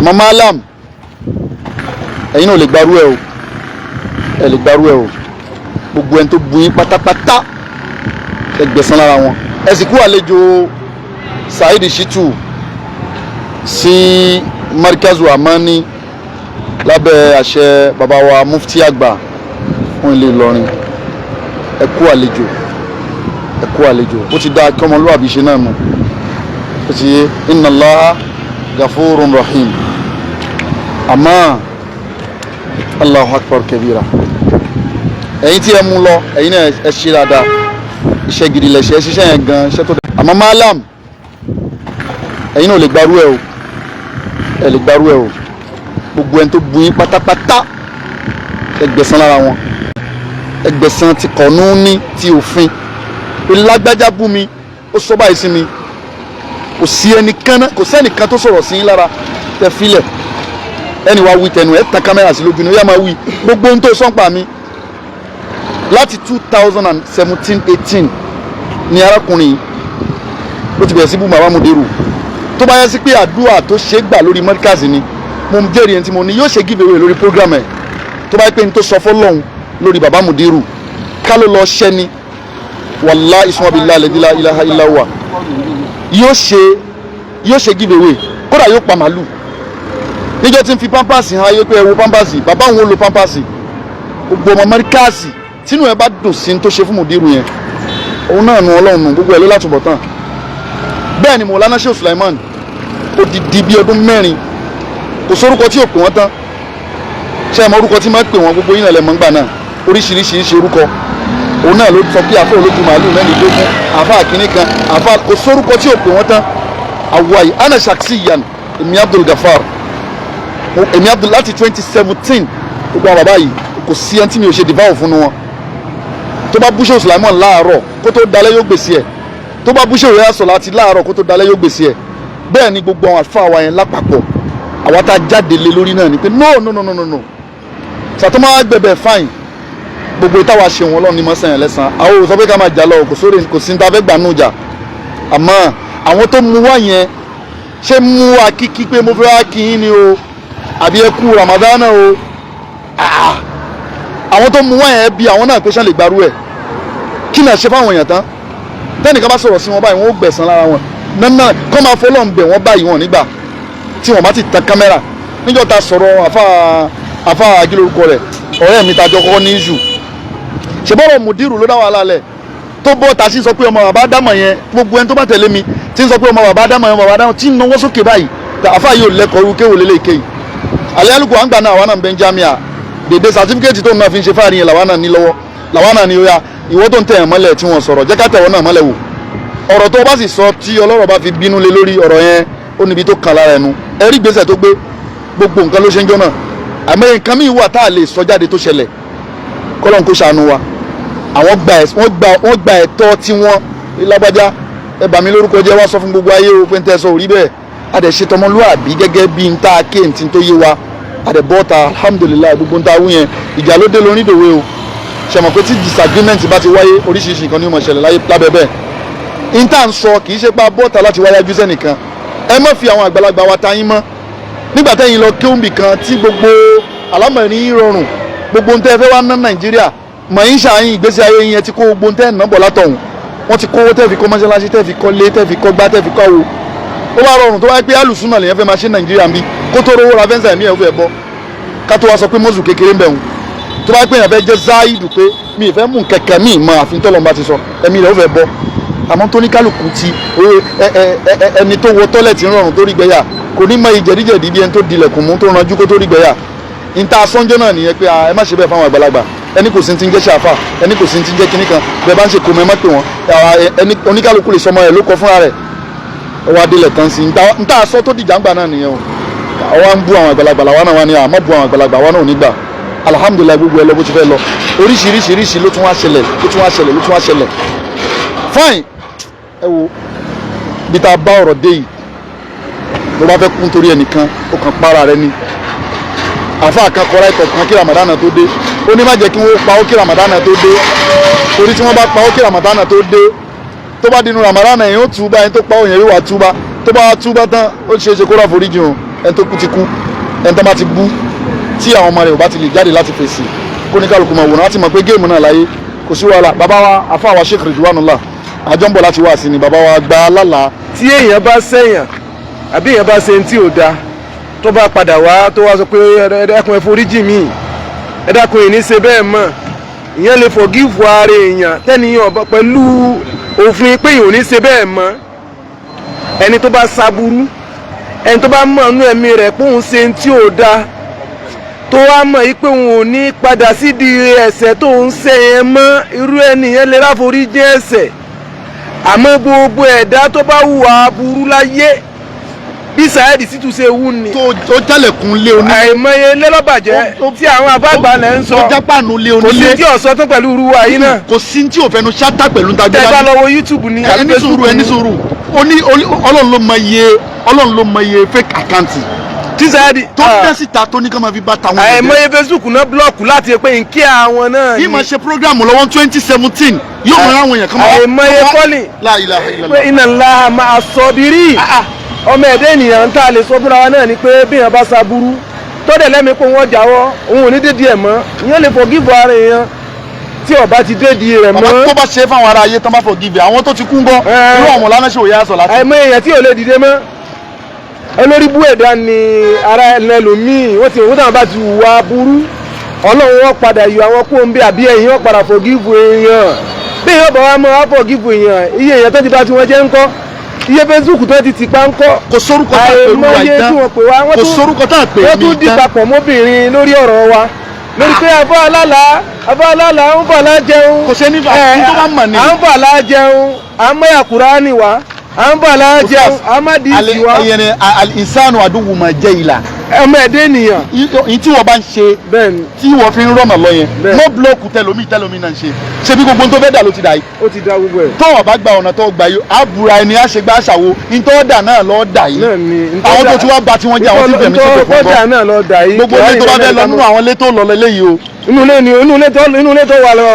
Àmọ́ malam, ẹ̀yin náà ò lè gbarú ẹ o, ẹ lè gbarú ẹ o. Gbogbo ẹni tó bu yín pátápátá, ẹ gbẹ̀san lára wọn. Ẹ sì kú àlejò Saheed Shittu sí Markazu Amani lábẹ́ àṣẹ bàbá wa mufti àgbà fún ilé Ìlọrin. Ẹ kú àlejò, ẹ kú àlejò. Ó ti dáa kí ọmọlúwàbí ṣe náà nù. Ó ti yé, inna Allaha gafurun rahim. Àmọ́ Allahu akbar kabira. Ẹ̀yin tí ẹ mú lọ, ẹ̀yin náà ẹ ṣe dáadáa, iṣẹ́ gidi lẹ ṣe, ẹ ṣiṣẹ́ yẹn gan, iṣẹ́ tó dáa. Àmọ́ malam, ẹ̀yin náà ò lè gbarú ẹ o, ẹ lè gbarú ẹ o. Gbogbo ẹni tó bu yín pátápátá, ẹ gbẹ̀san lára wọn. Ẹ gbẹ̀san ti kọ̀ọ̀nù ní ti òfin pé lágbájá bú mi, ó sọ báyìí sí mi. Kò sí ẹnìkan, kò sẹ́nìkan tó sọ̀rọ̀ sí yín lára tẹ filẹ̀. Ẹni wá wí tẹnu ẹ, tan kámẹ́rà sí lójú ni ó yá máa wí gbogbo ohun tó sọ́npa mi láti 2017, 18 ni arákùnrin ó ti bẹ̀rẹ̀ sí bú bàbá Mudiru. Tó bá yẹ sí pé àdúrà tó ṣe é gbà lórí mọ́ríkàsì ni, mo ń jẹ́rìí ẹni tí mo ní yóò ṣe give away lórí program ẹ̀. Tó bá yẹ pé n tó sọ fọlọ́hún lórí bàbá Mudiru ká ló lọ ṣẹ́ ni, wallahi summa billahi alladhi la ilaha illa huwa, yóò ṣe give away, kódà yóò pa màálù. Níjọ́ tí ń fi pampers hàn ayé pé ẹ wo pampers, bàbá òun ó lo pampers. Gbogbo ọmọ mọ́ríkàsì tínú ẹ bá dùn sí tó ṣe fún Mudiru yẹn, òun náà nu Ọlọ́run nù, gbogbo ẹ ló látúbọ̀ tán. Bẹ́ẹ̀ ni Mọ̀lánà Sheikh Sulaiman, odidi bíi ọdún 4, kò sórúkọ tí ò pè wọ́n tán. Ṣé ẹ mọ orúkọ tí máa ń pè wọ́n? Gbogbo yín náà lẹ mọ̀ ń gbà náà, oríṣiríṣi orúkọ. Òun náà ló sọ pé àfọ olójú màálù 24, àfọ àkíní kan, àfọ, kò sórúkọ tí ò pè wọ́n tán. Àwọ̀ ana shaksiyan, èmi Abdul Gafar, èmi Abdul, láti 2017, gbogbo àwọn bàbá yìí, kò sí ẹni tí mi ò ṣe devour fún wọn. Tó bá bú Sheikh Sulaiman láàárọ̀, kó tó dalẹ́ yóò gbèsè ẹ̀. Tó bá bú Sheikh Yahya sọ láti láàárọ̀, kó tó dalẹ́ yóò gbèsè ẹ̀. Bẹ́ẹ̀ ni gbogbo àwọn àlùfáà wa yẹn lápapọ̀, àwa tá a jáde lé lórí náà ni pé no, no, no, no, no, no. Sàtọ́mọ́ gbẹ̀bẹ̀ fine, gbogbo ìtawà ṣe wọn, Ọlọ́run ní mọ́ sẹ́yìn lẹ́sàn. Àwọn ò sọ pé ká máa jà lọ, kò sóre, kò sí ní ta fẹ́ gbà nù jà. Àmọ́ àwọn tó mú wá yẹn, ṣé mú wa kíkí pé mo fẹ́ wá kí yín ni o, àbí ẹ kú Ramadana o? Àwọn tó mú wá yẹn, bí àwọn náà pé ṣá lè gbarú ẹ̀, kí náà ṣe fáwọn èèyàn tán? Tẹ́nìkan bá sọ̀rọ̀ sí wọn báyìí, wọ́n ó gbẹ̀san lára wọn nánà. Kọ́ máa fọlọ́ ń bẹ̀ wọ́n báyìí, wọn nígbà tí wọ́n bá ti tan kámẹ́rà. Níjọ́ ta sọ̀rọ̀ àfa àfa àgìlórúkọ rẹ̀, ọ̀rẹ́ mi tajọ kọ́kọ́ ní ìṣù ṣèbọ̀rọ̀ Mùdírù ló dá wàhálà lẹ̀, tó bọ́ ta sí sọ pé ọmọ bàbá dámọ̀ yẹn, gbogbo ẹni tó bá tẹ̀lé mi tí ń sọ pé ọmọ bàbá dámọ̀ yẹn, ọmọ bàbá dámọ̀ tí ń nawọ́ sókè báyìí, àfa yìí ò lẹ́kọ̀ọ́ irú kéwò lélẹ̀ kéyìí. Alẹ́ alùpùpù àǹgbà náà, àwa náà ń bẹ ń jámíà dèdè certificate tó ń náà fi ń ṣe fáàrí yẹn làwa náà ní lọ́wọ́, làwa náà ní. Ó yá, ìwọ tó ń tẹ̀ ẹ̀ mọ́lẹ̀ tí wọ́n sọ̀rọ̀, jẹ́ ká tẹ̀wọ́ náà mọ́lẹ̀ wò. Ọ̀rọ̀ tó o bá sì sọ tí ọlọ́rọ̀ bá fi bínú lé lórí ọ̀rọ̀ yẹn, ó níbi tó kàn lára ẹnu. Ẹ rí gbèsè tó gbé, gbogbo nǹkan ló ṣe ń jọ náà. Àmọ́ nǹkan míì wà tá a lè sọ jáde tó ṣẹlẹ̀, kọ́lọ́n kó ṣàánú wa. Àwọn gba ẹ̀, wọ́n gba ẹ̀tọ́ tí wọ́n lágbájá. Ẹ bà mí lórúkọ jẹ́, wá sọ fún gbogbo ayé o pé ń tẹ́ sọ ò rí bẹ́ẹ̀. A dẹ̀ ṣe tọmọlúàbí gẹ́gẹ́ bí n tá a ké ntí tó yé wa, a dẹ̀ bọ́ta. Alhamdulillahi, gbogbo n ta wú yẹn, ìjà ló dé lórí ìdòwe o. Ṣe mọ̀ pé tí disagreement bá ti wáyé, oríṣiríṣi nǹkan ni ó máa ṣẹlẹ̀ láyé lábẹ́ bẹ́ẹ̀. N tá à ń sọ kì í ṣe pa bọ́ta láti wáyájú sẹ́nìkan. Ẹ má fi àwọn àgbàlagbà wa ta yín mọ́. Nígbà tẹ́yìn lọ kéwùnbì kan tí gbogbo àlámọ̀rí yín rọrùn, gbogbo ohun tẹ́ ẹ fẹ́ wá ná Nàìjíríà mọ̀ yín ṣàyìn ìgbésí ayé yín, ẹ ti kó gbogbo ohun tẹ́ ẹ̀ ná bọ̀ látọ̀hún. Wọ́n ti kówó tẹ́ fi kọ́ mọ́ṣáláṣí, tẹ́ fi kọ́ lé, tẹ́ fi kọ́ gbá, tẹ́ fi kọ́ wo. Ó bá rọrùn tó wáyé pé alùsùnà lèyàn fẹ́ máa ṣe Nàìjíríà ń bí, kó tó rówó ra fẹ́ǹsà, ẹ̀mí ẹ̀ ó fẹ́ bọ́. Ká tó wá sọ pé mọ́sù kékeré ń bẹ̀ wọ́n. Tó bá pé èèyàn fẹ́ jẹ́ záìdù pé mi ì fẹ́ mú kẹ̀kẹ́ mi mọ àfi tọ́lọ́run bá ti sọ, ẹ̀mí rẹ̀ ó fẹ́ bọ́. Àmọ́ tó ní kálukú ti ẹni tó wọ toilet rọrùn tó rí gbẹ́yà, kò ní mọ ìjẹ̀díjẹ̀dí bí ẹni tó dilẹ̀kùn mú tó ranjú kó tó rí gbẹ́yà. Níta sọ́njọ́ náà nìyẹn pé ẹ má ṣe bẹ́ẹ̀ fáwọn àgbàlagbà. Ẹni kò sí ti ń jẹ́ ṣàfà, ẹni kò sí ti ń jẹ́ kinní kan, bẹ́ẹ̀ bá ń ṣe kò mọ́, ẹ má pè wọ́n. Ẹni oníkálukú lè sọmọ ẹ̀ ló kọ fúnra rẹ̀. Ó wá délẹ̀ tán sí níta sọ tó dìjà ń gbà náà nìyẹn o. Àwa ń bú àwọn àgbàlagbà, làwa náà wà ní àmọ́ bú àwọn àgbàlagbà, àwa náà ò ní gbà. Alhamdulillahi, gbogbo ẹ lọ bó ti fẹ́ lọ. Oríṣiríṣiríṣi ló tún wá ṣẹlẹ̀, ló tún wá ṣẹlẹ̀, ló tún wá ṣẹlẹ̀. Fine, ẹ wo bí tá a bá ọ̀rọ̀ dé yìí. Tó bá fẹ́ kún torí ẹnìkan, ó kàn para rẹ ni. Àfa kan kọ́ra ikọ̀ kan kí Ramadana tó dé, ó ní má jẹ́ kí wọ́n pa ó kí Ramadana tó dé, torí tí wọ́n bá pa ó kí Ramadana tó dé, tó bá dínú Ramadana yẹn, ó túbá. Ẹni tó pa ó yẹn yóò wá túbá. Tó bá wá túbá tán, ó ṣeé ṣe kó rà foríjì o. Ẹni tó kú ti kú, ẹni tó bá ti bú tí àwọn ọmọ rẹ̀ ò bá ti lè jáde láti fèsì, kó ní kálukú máa wòran láti mọ̀ pé game náà láyé, kò sí wàhálà. Bàbá wa afa wa Sheikh Ridwanullah, àjọ ń bọ̀ láti wá sí ni bàbá wa gba lálàá. Tí èèyàn bá sẹ́yàn àbí èèyàn bá ṣe tí ò da, tó bá padà wá, tó wá sọ pé, "Ẹ dákun, ẹ foríjì mí, ẹ dákun, ìní ṣe bẹ́ẹ̀ mọ́," ìyẹn lè forgive ara èèyàn tẹ́niyàn ọba pẹ̀lú òfin pé èèyàn ò ní ṣe bẹ́ẹ̀ mọ́. Ẹni tó bá ṣaburú, ẹni tó bá mọ̀ nínú ẹ̀mí rẹ̀ pé òun ṣe tí ò da, tó wá mọ̀ yí pé òun ò ní padà sídìí ẹ̀ṣẹ̀ tó ń ṣe yẹn mọ́, irú ẹni yẹn lè ráforíjì ẹ̀ṣẹ̀. Àmọ́ gbogbo ẹ̀dá tó bá hùwà aburú láyé, bí Saheed Shittu ṣe wù ní, tó jálẹ̀kùn lé onílé, àìmọye lélọ́bàjẹ́ tí àwọn àbágbà lẹ̀ ń sọ, tó jápàánú lé kò sí onílé, tí ọ̀sọ́ tó pẹ̀lú irú wa yìí náà. Kò sí tí ò fẹnu ṣáta pẹ̀lú ta. Tẹ́ ẹ bá lọ wo YouTube ní Ẹni sùúrù, ẹni sùúrù. Oní Ọlọ́run ló mọ iye, Ọlọ́run ló mọ iye fake account tí Saheed tó ń dẹ́ síta tó ní ká máa fi bá tàwọn èèyàn jẹ́. Àìmọye Facebook náà block láti pé nkí àwọn náà Yìí máa ṣe program lọ́wọ́ 2017, yóò mọ àwọn èèyàn kan máa. Àìmọye kọ́lì La ilaha pé illallah. Inna Allaha ma'a sabiri. Ọmọ ẹ̀dẹ́ ènìyàn ń tà lè sọ fúnra wa náà ni pé bí èèyàn bá ṣaburú, tó dẹ̀ lẹ́mìí pé wọ́n jáwọ́, òun ò ní dédìí ẹ̀ mọ́, ìyẹn lè forgive ara èèyàn tí ó bá ti dédìí rẹ̀ Bàbá mọ́. tó bá ṣe é fáwọn ará ayé tán bá forgive àwọn tó ti kú ń gọ́, irú àwọn lánàá ṣe òye àṣọ láti. Àìmọye èèyàn tí ò lè dìde mọ́, olórí bú ẹ̀dá ni ara ẹlòmíì. Wọ́n ti wọ́n táwọn bá ti hùwà burú, Ọlọ́run wọn padà yọ àwọn kó ń bí àbí ẹ̀yìn wọn padà forgive èèyàn. Bí èèyàn bá wá mọ́ wá forgive èèyàn, iye èèyàn tó ti bá tí wọ́n jẹ́ ń kọ́, iye Facebook tó ti tì pa ń kọ́? Kò sórúkọ tá a pè wá Àìmọye ìdán. tí wọ́n pè wá, wọ́n Kò tún sórúkọ tá a pè wọ́n mí tún dì ìdán. papọ̀ mọ́bìnrin lórí ọ̀rọ̀ wa, lórí pé afọ́ alálà, afọ́ alálà ń fàlà jẹun. Kò ṣe ní bá tó bá mọ̀ ni. À ń fàlà jẹun, à ń mọ́yà Kúránì wá, à ń fàlà jẹun, à ń má di ìsì wá. Ẹyẹn al-insanu aduwwu ma jahila. Ọmọ ẹ̀dẹ́ ènìyàn. Yìí tí wọ́n bá ń ṣe Bẹ́ẹ̀ni. tí wọ́n fi ń rọ̀nà lọ yẹn, Bẹ́ẹ̀. mọ́ block tẹlomi tẹlomi náà ń ṣe ṣe bí gbogbo tó fẹ́ dà ló ti dà yìí. Ó ti da gbogbo ẹ̀. Tó wọ́n bá gba ọ̀nà tó gbà yìí, á bura ẹni, á ṣe gbá aṣàwo ní tó dà náà lọ́ọ́ dà yìí. Náà ni. Àwọn tó ti wá ba tiwọn jẹ́, àwọn tí fẹ̀mí ṣépè fún Ntọ́ gbọ́. náà lọ dà yìí. Gbogbo ilé tó bá fẹ́ lọ nínú àwọn ilé tó lọ lélẹ́yìí o. Inú ilé ni inú ilé tó, inú ilé tó wà lọ,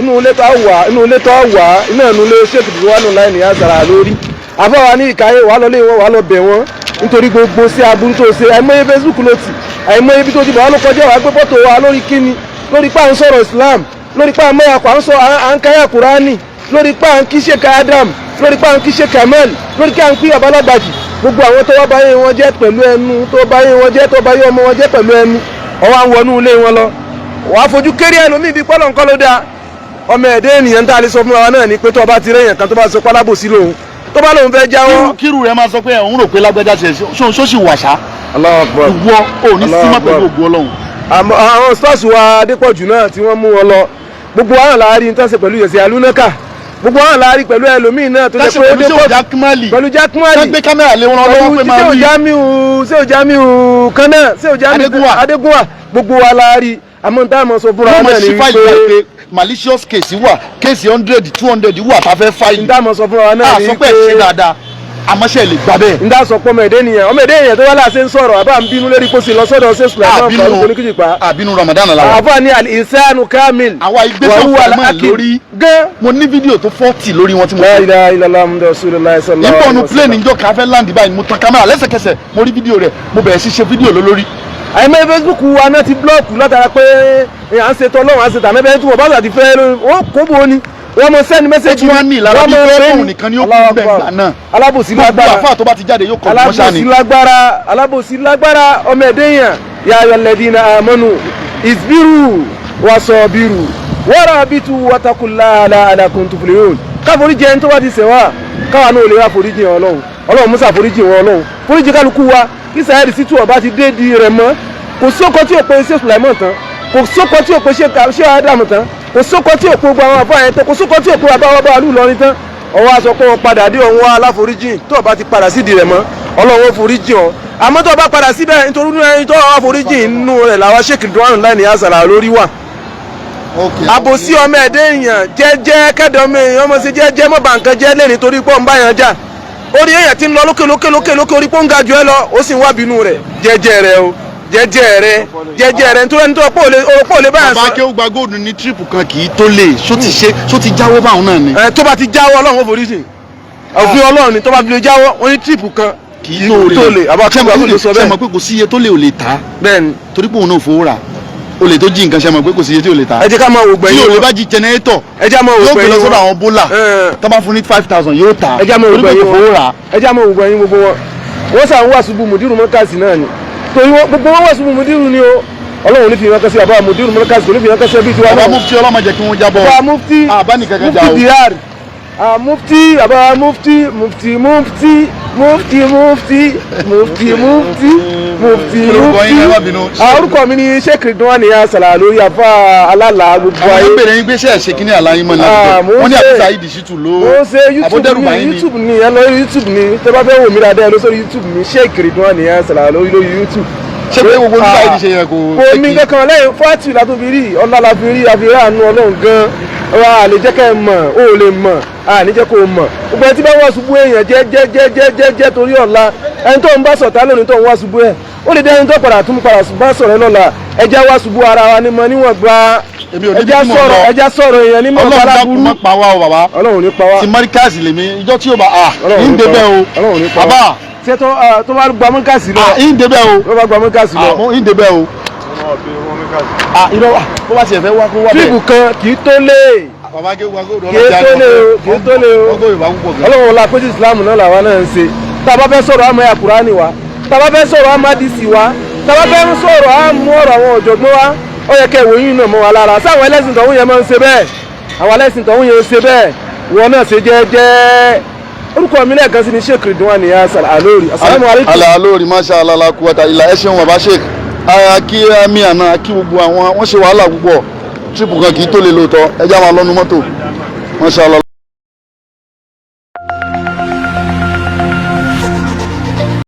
inú ilé tó wà, inú ilé tó wà iná, inú ilé ṣèkì tó wà nù láì ní àzàrà lórí àfọwà ní ìkáyé wà lọ lé wọn, wà lọ bẹ̀ wọ́n nítorí gbogbo sí aburú tó ṣe. Àìmọye Facebook ló tì, àìmọye ibi tó ti bọ̀ wá ló kọjá, wà gbé fọ́tò wa lórí kíni? Lórí pa à ń sọ̀rọ̀ Islam, lórí pa à ń mẹ́yà kó à ń sọ, à ń káyà Kúránì, lórí pa à ń kí Sheikh Adam, lórí pa à ń kí Sheikh Kamal, lórí kí à ń kí Babalágbàjì. Gbogbo àwọn tó wá báyé wọn jẹ́ pẹ̀lú ẹnu, tó báyé wọn jẹ́, tó báyé ọmọ wọn jẹ́ pẹ̀lú ẹnu, ọwọ́ à ń wọnú ilé wọn lọ, wàá fojú kéré ẹlòmíì bíi pọ́lọ̀ nǹkan ló dáa. Ọmọ ẹ̀dẹ́ ènìyàn ń tá a lè sọ fún wa náà ni pé tó bá ti rẹ̀yàn kan tó bá sọ pálábòsí lòun, tó bá lòun fẹ́ jáwọ́. Kírù rẹ máa sọ pé òun rò pé lágbájá ṣe ṣó sì wàṣà. Allahu Akbar. Ìwọ ò ní símọ́ pẹ̀lú ògùn Ọlọ́run. Àmọ́ àwọn stars wa Adépọ̀jù náà tí wọ́n mú wọn lọ, gbogbo wa náà la rí ní tán ṣe pẹ̀lú yẹ̀sẹ̀ alúnákà, gbogbo wa náà la rí pẹ̀lú ẹlòmíì náà tó jẹ́ Tẹ́sí pé ó pẹ̀lú dé ṣé pọ̀ òjá kímálì pẹ̀lú Jackmali, tẹ́ gbé kámẹ́rà lé wọn lọ́wọ́ pé máa pẹ̀lú rí ṣé òjàmíù kan náà, ṣé òjàmíù Adégúnwà. Adégúnwà, gbogbo wa la rí. Àmọ́ tá a mọ̀ sọ fúnra Wọ́n wa máa náà ni ṣí fáìlì wípé báyìí pé malicious case wà, case 100, 200 wà tá a fẹ́ fáìlì. Tá a mọ̀ sọ fúnra wa náà A ni sọ pé ẹ̀ ṣe wípé dáadáa, àmọ́ ṣe lè gbà bẹ́ẹ̀. N dá sọ pé ọmọ ẹ̀dẹ́ nìyẹn, ọmọ ẹ̀dẹ́ nìyẹn tó wá láṣẹ ń sọ̀rọ̀ àbá ń bínú lórí kó sì lọ sọ́dọ̀ ṣe Sulaiman Àbínú Farouk oníkìjìpá. Àbínú Ramadan la wà. Àfáà ní al-insanu kamil. Àwa ìgbésẹ̀ wa huwa ọ̀fọ̀ máa al-hakim. lórí. Gan. Mo ní fídíò tó 40 lórí wọn tí mo La ṣe. ilaha illallah muhammadu rasulullah sallallahu Nígbà alaihi ọ̀nù wasallam. plane njọ́ kan fẹ́ land báyìí, mo tan kámẹ́rà lẹ́sẹ̀kẹsẹ̀, mo rí fídíò rẹ̀, mo bẹ̀rẹ̀ sí ṣe fídíò lólórí. Àìmọye Facebook wa náà ti block látara pé à ń ṣe tọ́lọ́run, à ń ṣe tànà bẹ́ẹ̀ tí wọ́n bá ti fẹ́ wọ́n kó bò ó ni wọ́n mọ send message. Ó tún wá ní ìlara wọ́n bí mọ pé pé òun nìkan ni ó kú Allahu bẹ́ẹ̀ Akbar. gbà náà. Alábòsí Gbogbo lágbára. àfáà tó bá ti jáde yóò kọ̀ mọ́ṣá Alábòsí ni. lágbára, alábòsí lágbára. Ọmọ ẹ̀dẹ́ yẹn, ya ayyuhal ladina amanu isbiru wasabiru warabitu wattaqullaha la'allakum tuflihun. Káforíjì ẹni tó bá ti ṣẹ̀ wá, káwa náà lè wá foríjì Ọlọ́run. Ọlọ́run musa foríjì wọn, Ọlọ́run foríjì kálukú wa. Kí Saheed Shittu ọba ti dé di rẹ̀ mọ́, kò sóko tí ò pe ṣé Sulaiman tán, kò sóko tí ò pe ṣé Adam tán, kò sóko tí ò pe gbogbo àwọn àfáà yẹn tán, kò sóko tí ò pe bàbá wa bá wà lùlọrin tán. Ọwọ́ aṣọ pé wọ́n padà dé òun wá aláforíjì. Tó o bá ti padà sídìí rẹ̀ mọ́, Ọlọ́run ó foríjì ọ́. Àmọ́ tó o bá padà síbẹ̀, nítorí ẹni tó wà foríjì nínú rẹ̀ làwọn Sheikh Ridwan láì ní àṣàrà lórí wà. Àbòsí ọmọ ẹ̀dẹ́ èèyàn jẹ́jẹ́ kẹ́dọ̀ ọmọ èèyàn ọmọ sí jẹ́jẹ́ mọ́ bàǹkan jẹ́ lé nítorí pé ọ̀n bá yàn jà. Orí èèyàn ti ń lọ lókè lókè lókè lókè, orí pé ó ń ga jù ẹ lọ, ó sì ń wá bínú rẹ̀. Jẹ́jẹ́ rẹ o, jẹ́jẹ́ rẹ, jẹ́jẹ́ rẹ, nítorí ẹni tó pọ̀ lè pọ̀ lè báyà Bàbá sọ. akéwù gba góòlù ní tírípù kan kì í tó lè ṣó ti ṣe ṣó ti jáwọ́ báwọn náà ni. Ẹ tó bá ti jáwọ́, Ọlọ́run ó foríjì. Òfin Ọlọ́run ni tó bá fi lè jáwọ́. Wọ́n ní trip kan kì í tó lè. Àbá Ṣé Akíngba ló sọ ṣé bẹ́ẹ̀. mọ̀ pé kò sí iye tó lè ò lè ta? Bẹ́ẹ̀ni. Torí pé òun náà fowó rà. Olè tó jí nǹkan, ṣe mọ̀ pé kò sí iye tí ò lè ta? Ẹ jẹ́ ká máa wò Tí gbẹ̀yìn olè wọn. bá jí jẹnẹrétọ̀, Ẹ jẹ́ máa wò yóò gbé gbẹ̀yìn lọ sọ́dọ̀ wọn. àwọn bólà. Tó bá fún ní 5,000, yóò ta, Ẹ jẹ́ máa wò torí pé gbẹ̀yìn kò wọn. fowó rà. Ẹ jẹ́ máa wò gbẹ̀yìn gbogbo wọn. Wọ́n sàn wà ṣubú mùdírù mọ́kàsì náà ni, torí gbogbo wọn wà ṣubú mùdírù ni o. Ọlọ́run ní fi ìran kan sí àbá mùdírù mọ́kàsì, kò ní fi ìran kan sí ẹbí tiwa Bàbá náà. mufti, ọlọ́mọ jẹ́ kí wọ́n jábọ̀. Bàbá mufti. Àbá nìkan kan jà Mufti o. dr mufti, bàbá mufti, mufti, mufti, mufti, mufti, mufti, mufti, mufti. Kí lorúkọ yín? Ẹ má bínú. Orúkọ mi ni Sheikh Ridwan Sala lórí afa alálà gbogbo Àwọn ayé. yóò bèrè yín pé ṣe ẹ̀ ṣe kíní àlàyé mọ́ ní Ah, àdúgbò mo ń wọ́n ní ṣe. àbí Saheed Shittu ló Mo ń ṣe YouTube. àbọ̀dẹ́rùbà Ní yín ni. YouTube ni, ẹ lọ YouTube ni. Tẹ bá fẹ́ wò mí dáadáa, ẹ lọ sórí YouTube mi, Sheikh Ridwan Sala lórí YouTube. Ṣé pé gbogbo ní Saheed ṣe yẹn kò Kò mí kankan lẹ́yìn fọ́ọ̀tì la tó fi rí ọlá la fi rí àfi ráàánú Ọlọ́run gan wa lè jẹ́ kẹ́ ẹ mọ̀, ó lè mọ̀, à ní jẹ́ kó o mọ̀. Gbogbo ẹni tí bá wá ṣubú èèyàn jẹ́ jẹ́ jẹ́ jẹ́ jẹ́ jẹ́ torí ọ̀la, ẹni tó ń bá sọ̀tá lónìí tó ń wá ṣubú ẹ̀, ó lè dé ẹni tó padà tún padà bá sọ̀rọ̀ lọ́la. Ẹjẹ́ wá ṣubú ara wa ní mọ níwọ̀n gba. Èmi ò débi Ẹjẹ́ tí mò ń sọ̀rọ̀ lọ. ẹjẹ́ sọ̀rọ̀ èèyàn ní mọ̀ Ọlọ́run dákun báláburú. má pa wá o, bàbá. Ọlọ́run ní pa wá. Ti mọ́ríkàsì lèmi, ìjọ tí yóò bá a Ọlọ́run ń ní pa débẹ̀ wá. o. Ọlọ́run ní pa wá. Bàbá. Ṣé tó bá gba mọ́kàsí lọ? À ń débẹ̀ o. Tó bá gba mọ́kàsí lọ. Àmọ́ ń débẹ̀ o. À irọ́, bó bá tiẹ̀ fẹ́ wá, kó wá bẹ́ẹ̀. Tíìbù kan kì í tó lé. Bàbá gé wa kó Kì í tó lé o, kì í tó lé o. Ọgọ́ Yorùbá púpọ̀ gan. Ọlọ́run la péjú Islam náà làwa náà ń ṣe. Tá a bá fẹ́ sọ̀rọ̀, àmọ́ ẹ̀yà Kúránì wa. Tá a bá fẹ́ sọ̀rọ̀, àmọ́ àdìsí wa. Tá a bá fẹ́ sọ̀rọ̀, àmú ọ̀rọ̀ àwọn ọ̀jọ̀gbọ́n wa. Ó yẹ kẹ́ ìwòyìn yìí náà mọ́ wa lára. Sáwọn ẹlẹ́sìn tọ̀hún yẹn máa ń ṣe bẹ́ẹ̀? Àwọn ẹlẹ́sìn tọ̀hún yẹn ń ṣe bẹ́ẹ̀? Wọn náà ṣe jẹ́jẹ́. Orúkọ mi lẹ́ẹ̀kan sí ni Sheikh Ridwan Alori. Asalaamu alaykum. Ala lórí, masha Allah la quwwata illa. Ẹ ṣeun, bàbá Sheikh. Ara kí ami àná kí gbogbo àwọn wọ́n ṣe wàhálà púpọ̀. Tírípù kan kì í tó lè lóòótọ́. Ẹ já máa lọ́nu mọ́tò, masha Allah.